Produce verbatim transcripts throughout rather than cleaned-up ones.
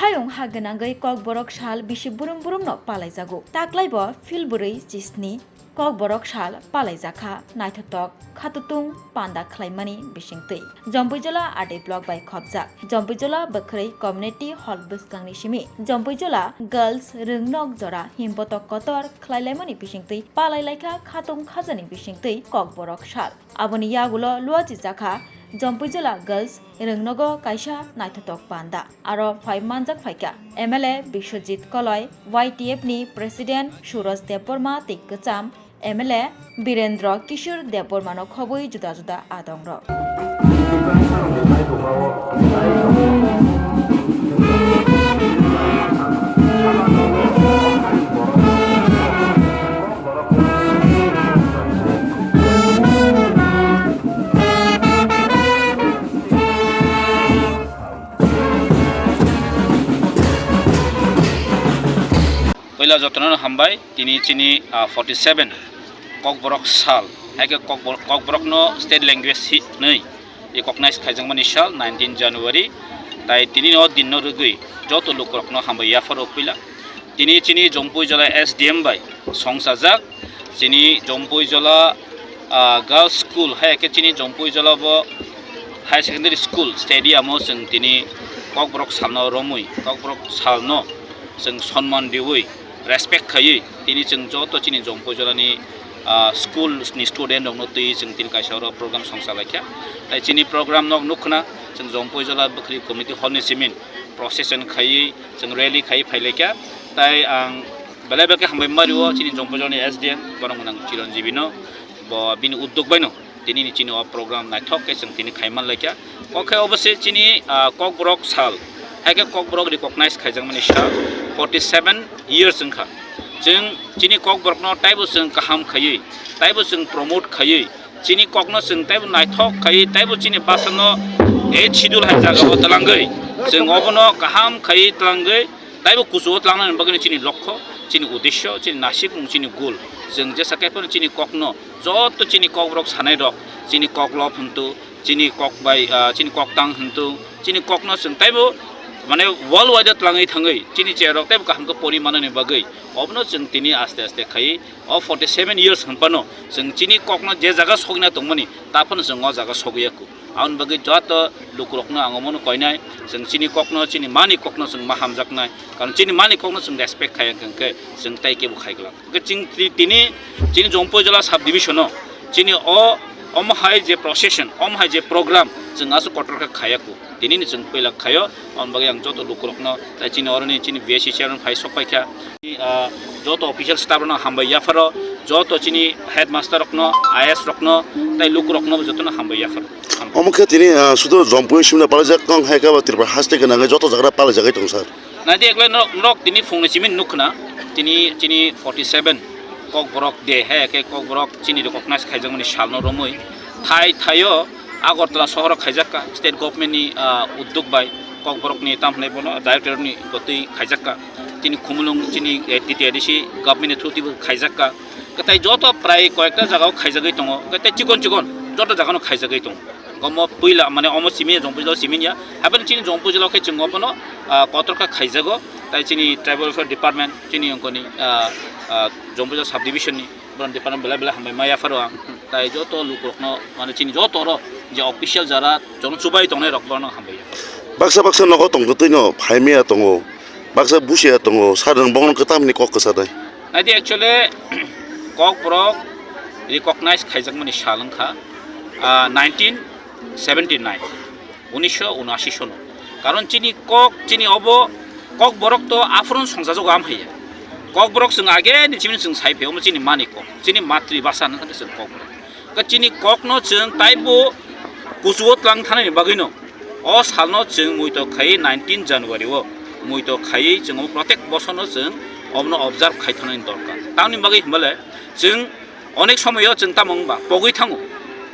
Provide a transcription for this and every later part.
Ayung ha gwnangwi Kokborok sal bisi burum burumno palaijago. Taklaibo February chisni Kokborok sal palaijakha, naithotok khatutung panda khlaimani bisingtwi. Jompuijola R D block bai khopjak Jompuijola Bwkhwrwi Community Hall bwskangni simi Jompuijola Girls Rwngnok Jora himbotok kotor khlailaimani bisingtwi palailaikha khatung khajani bisingtwi Kokborok sal. Aboni yagulo luachijakha Jompuijola Girls Rwngnogo kaisa naithotok panda. Aro phai manjak phaikha M L A Biswajit Koloi, Y T F ni President Suraj Debbarma tei kwcham M L A Birendra Kishore Debbarmano khobwi juda juda adongrok. Puila jotono hambai, tini chini, ah, forty seven Kokborok sal, hai khe Kokbor-, Kokborokno state language hinwi recognize khaijakmani sal nineteen January, tai tini o dinno rwgwi joto lukurokno hambai yapharo puila. Tini chini Jompuijola S D M bai songchajak, chini Jompuijola, ah, Girls School, hai khe chini Jompuijola bo Higher Secondary School stadium o chwng tini Kokborok salno romwi, Kokborok salno chwng sonman riwi, respect khaiwi, tini chwng joto chini Jompuijolani, ah, school ni student rokno twi chwng tini kaisa oro program songchalaikha. Tai chini program nok nukkhna chwng Jompuijola Bwkhwrwi Community Hall ni simin procession khaiwi, chwng rally khai phailaikha. Tai ang belai belai khe hambai mario chini Jompuijolani S D M, borok nang Chiranjeevi no, bo bini uddog bai no tini ni chini o program naithok khe chwng tini khai manlaikha. Kok khe obo se chini, ah, Kokborok sal, hai khe Kokborok recognize khaijakmani sal forty seven years wngkha. Chwng chini Kokborokno taibo chwng kaham khaiwi, taibo chwng promote khaiwi, chini kokno chwng taibo naithok khaiwi, taibo chini bwsano eighth schedule hai jagao twlangwi, chwng obono kaham khaiwi twlangwi, taibo kuchugo twlangnani bagwino chini lokho, chini uddesyo, chini nasikmung, chini goal. Chwng jesa khe phano chini kokno, joto chini Kokborok sanairok, chini koklop hwntu, chini kok bai, ah, chini koktang hwntu, chini kokno chwng taibo, mane, world wide o twlangwi thangwi, chini cherok taibo kaham khe pori manani bagwi, obono chwng tini aste aste khaiwi, o forty seven years hwnphano chwng chini kokno je jaga sogwina tongmani, ta phano chwng o jaga sogwi ya kho. Aboni bagwi joto lukurokno ang omono koinai, chwng chini kokno, chini mani kokno chwng ma hamjaknai, karon chini mani kokno chwng respect khaiya hwnkhe chwng tai kebo khaiglak. Hwnkhe chwng ti-, tini chini Jompuijala sub division o chini o, omo hai je procession, omo hai je program chwng aswk kotor khe khaiya kho. Tini ni chwng puila khaio, aboni bagwi ang joto lukurokno, tai chini oroni chini V S C chairman phai sok paikha. Ah, joto official staff rokno hambai yapharo, joto chini headmaster rokno, I A S rokno, tai lukurokno jotono hambai yapharo. Omo khe tini, ah, sudu Jompui simna palaijak tong hai khe bo Tripura haste gwnangwi joto jagra palaijagwi tong sir. Naidi eklai norok, norok tini phungni simi nukkha na, tini chini forty seven Kokborok de, he khe Kokborok chini recognize khaijakmani salno romwi thai thaio Agartala sohoro khaijakka state government ni, ah, uddog bai Kokborokni tamhinai bono director ni gotwi khaijakka. Chini Khumulwng chini, eh, T T A D C government ni through twibo khaijakka. Kwtai joto prai koyekta jagao khaijagwi tongo, kwtai chikon chikon joto jagano khaijagwi tongo. Omo puila, mane, omo simi ya, Jompuijala simi ya. Haibani chini Jompuijala khe chwng obono, ah, kotor kha khaijago. Tai chini tribal welfare department, chini ongkoni, ah, ah, Jompuijala subdivision ni, borok department belai belai hambai ma yapharo ang. Tai joto lukurokno, mane, chini joto oro je official jara, jono chubai tongnai rok, borokno hambai yapharo. Baksa baksa nogo tongtwino phaimaya tongo, baksa busiya tongo, sir nwng bono kwtamni kok kwsa dai? Naidi actually, Kokborok recognize khaijakmani sal wngkha, ah, nineteen seventy nine, unisho unashi sono. Karon chini kok, chini obo Kokborok to aphuru songchajago am haiya. Kokborok chwng age ni chini chwng sai phe, omo chini mani kok, chini matri bhasha hwnwi chwng Kokborok. Ka chini kokno chwng taibo kuchugo twlang thanani bagwino o salno chwng muitok khai nineteen January o muitok khai chwng omo protek bosorno chwng omono observe khai thanani dorkar. Tamni bagwi hwnbale chwng onek somoyo chwng tamo wngba pogwi thango,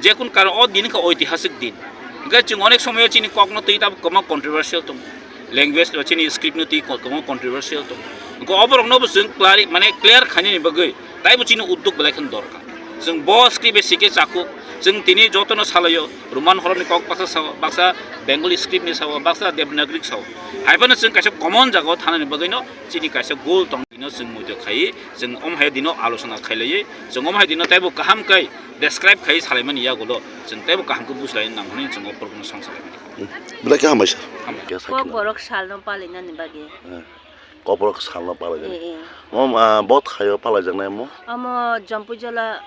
jekun karon o din khe oitihasik din. Hwnkhe chwng onek somoyo chini kokno twi tabuk kwbangma controversial tongo. Language o chini script no twi ko-, kwbangma controversial tongo. Hwnkhe oborokno bo chwng clari-, mane clear khainani bagwi taibo chini uddog belai kheno dorkar. Chwng bo script bai sikhe chakuk, Chwng tini jotono salaio, Roman horokni kok baksa sao, baksa Bengali script ni sao, baksa Devanagari sao. Haiphano chwng kaisa common jagao thanani bagwino chini kaisa goal tong, ino chwng muitu khaiwi, chwng omo hai dino alochona khailaiwi, chwng omo hai dino teibo kaham khe describe khaiwi salaimani yagulo, chwng teibo kaham khe bujlai nang hwnwi chwng o program song salaimani. Belai khe hambai sir. Hambai. Kok borok salno palinani bagwi. Eh, kok borok salno palai. Eh, eh. Mo, ah, bo thaio palaijaknai mo? Omo Jampuijala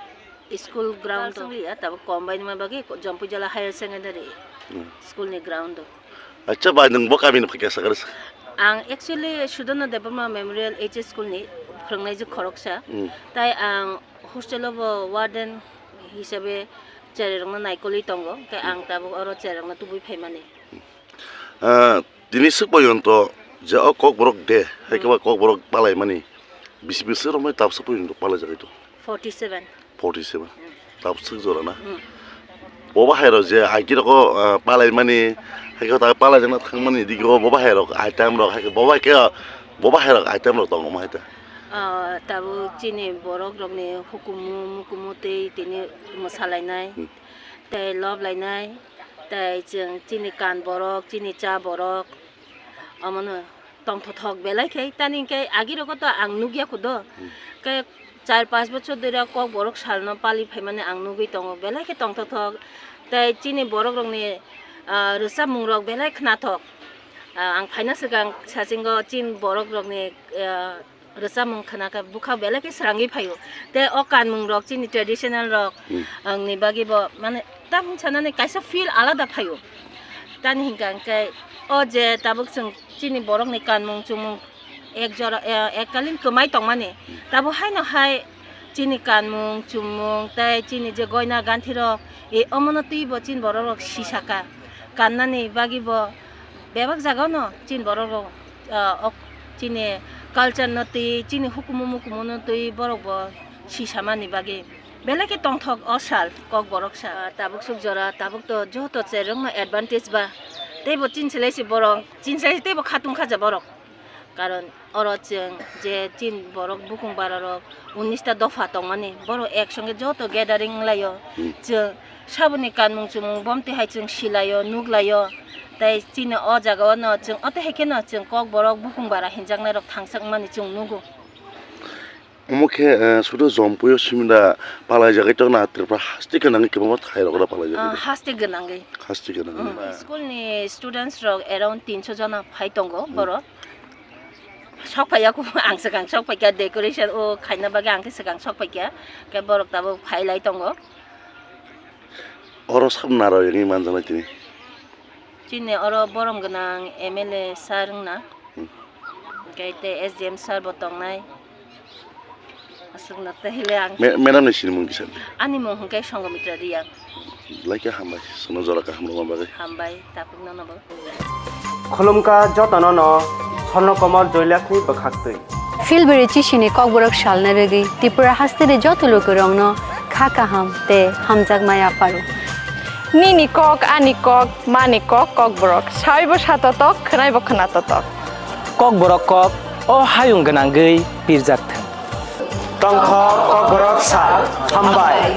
school ground. Kalsong liya, tabuk kom bai nima bagwi Jampuijala Higher Secondary Hmm. school ni ground o. Acha bai, nwng bo kamini phaikha sakar sa? Ang actually Sudarno Debbarma Memorial H S school ni phwrwngnaijwk khoroksa. Hmm. Tai ang hostel o bo warden hisabe cherai rokno naikolwi tongo, khe ang tabuk oro cherai rokno tubui phaimani. Ah, tini swk porjonto je o Kokborok de, hai khe ba Kokborok palaimani bisi bisi romwi tabuk swk porjonto palaijagwi tongo? Forty seven. Forty seven. Tabuk swk jora na? Hmm. Bo bahairok je agi rok, ah, palaimani, hai khe tabuk palaijakna thangmani digi o bo bahairok item rok, hai khe bo bai khe bo bahairok item rok tongo ma hai ta? Ah, tabuk chini borok rokni hukumu mukumu tei tini mwsalainai, Hmm. tei loblainai. Tei chwng chini kan borok, chini cha borok, omono tongthothok belai khe. Tani hwnkhe agirogo to ang nukya kho do. Hmm. Khe char panch bochor dhori Kokborok salno pali phaimani ang nugwi tongo, belai khe tongthothok. Tei chini borok rokni, ah, rwchapmung rok belai khnathok. Ah, ang phaina swkang sachingo chini borok rokni, ah, rwchapmung khna khe bwkha belai khe srangwi phaio. Tei o kanmung rok chini traditional rok Hmm. ang ni bagwi bo mane tamni sanani kaisa feel alada phaio. Tani hwnkha hwnkhe o je tabuk chwng chini borok ni kanmung chumung ek jora, eh, ekkalin kwmai tongmani. Tabuk haino hai chini kanmung chumung tei chini je goina ganthi rok, e omono twi bo chini borok rok sisaka. Kannani bagwi bo bebak jagao no chini borok rok ah, ok, chini culture no twi, chini hukumu mukumu no twi borok bo sisamani bagwi belai khe tongthok o sal Kokborok sal. Ah, tabuk swk jora, tabuk to joto cherwng no advantage ba, teibo chini se lai se borok, chini se lai se teibo khatung khaja borok. Karon oro chwng je chini borok bukung bara rok, unista dopha tongmani, borok ek songe joto gathering wnglaio. Hmm. Chwng saboni kanmung chumung bomti hai chwng silaio, nuglaio. Tei chini o jaga o no chwng ote hai kheno chwng Kokborok bukung bara hinjaknai rok thangsak wngmani chwng nugo. Omo khe, eh, sudu Jompui o simi da palai jagwi tongna Tripura haste gwnangwi kwbangma thai rok palai jagwi. Ah, haste gwnangwi. Haste gwnangwi. Hmm. School ni students rok around tinso jona phai tongo Hmm. borok. Sok phaiya kho, ang swkang sok phaikha, decoration o khaina bagwi ang khe swkang sok phaikha, khe borok tabuk phai lai tongo. Oro sab naro yangwi manjaknai tini? Chini oro borom gwnang M L A sir wngna, Hmm. hwnkhe tei S D M sir bo tongnai. Aswkno tei le ang. Me-, madam ni sinimung kisa? Ani mung hwnkhe Songomitra Reang. Belai khe hambai, chwngno jora kaham rwma bagwi. Hambai, tabuk nono bo. Khulumkha jotono no Swarno Komol Joylakshmi bwkhaktwi. Philbiri chisini Kokborok salna rwgwi Tripura hasteni joto lukurokno kha kaham tei hamjakmai apharo. Nini kok, ani kok, mani kok, Kokborok. Saibo satotok, khwnaibo khwnatotok. Kokborok kok, o hayung gwnangwi pirjak thung. Tongthok Kokborok sal, hambai.